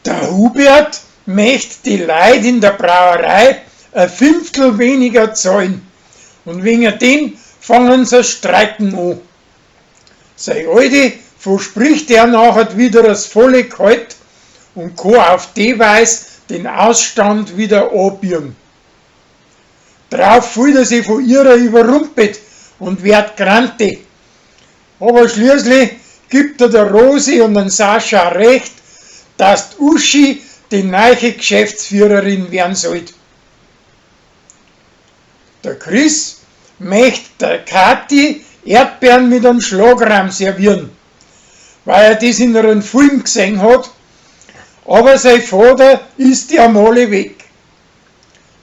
Der Hubert möcht die Leut in der Brauerei a Fünftel weniger zahlen und wegen dem fangen sie Streiken an. Sei Alte verspricht er nachher wieder das volle Gehalt und kann auf die Weise den Ausstand wieder anbiegen. Drauf fühlt er sich von ihrer überrumpelt und wird grantig. Aber schließlich gibt er der Rosi und den Sascha recht, dass die Uschi die neue Geschäftsführerin werden sollte. Der Chris möchte der Kathi Erdbeeren mit einem Schlagrahm servieren, weil er das in einem Film gesehen hat, aber sein Vater ist ja mal weg.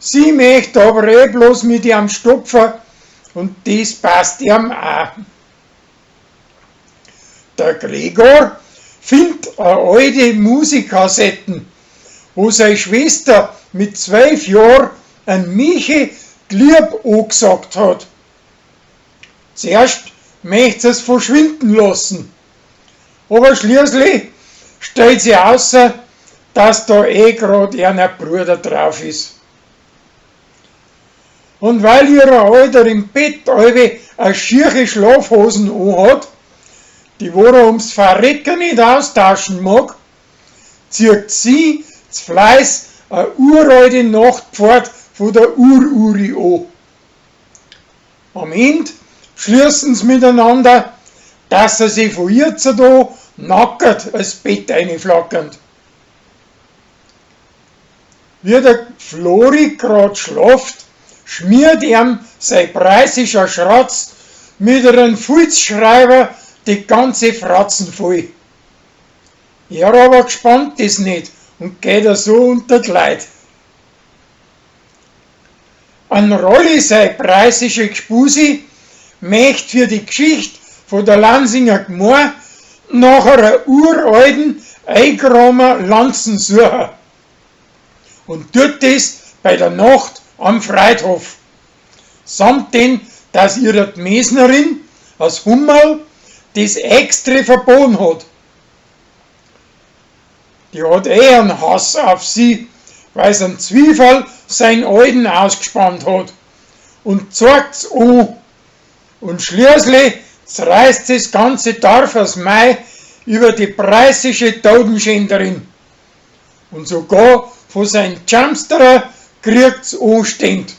Sie möchte aber eh bloß mit ihm stopfen und das passt ihm auch. Der Gregor findet eine alte Musikkassetten, wo seine Schwester mit 12 Jahren an Michi d'Lieb angesagt hat. Zuerst möchte es verschwinden lassen, aber schließlich stellt sie außer, dass da eh grad ihr Bruder drauf ist. Und weil ihr Alter im Bett allwe a schiache Schlafhosen anhat, die wo er ums Verrecken nicht austauschen mag, zieht sie z Fleiß a uralte Nachtpfad von der Ururi an. Am Ende schließen sie miteinander, dass er sich von jetzt da nackert als Bett einflackernd. Wie der Flori grad schlaft, schmiert ihm sein preußischer Schratz mit einem Filzschreiber die ganze Fratzen voll. Er aber gespannt ist nicht und geht er so unter die Leut. An Rolli sei preußische Gspusi möcht für die Geschichte von der Lansinger Gmor nach einer uralten Eigramer Lanzen suchen und tut das bei der Nacht am Freithof. Samt den, dass ihre Mesnerin aus Hummerl das extra verboten hat. Die hat eh einen Hass auf sie, weil sie einen Zwiefall seinen Alten ausgespannt hat und zeigt's an. Und schließlich zerreißt das ganze Dorf aus Mai über die preußische Totenschänderin. Und sogar von seinen Jumpsterer kriegt's Anstand.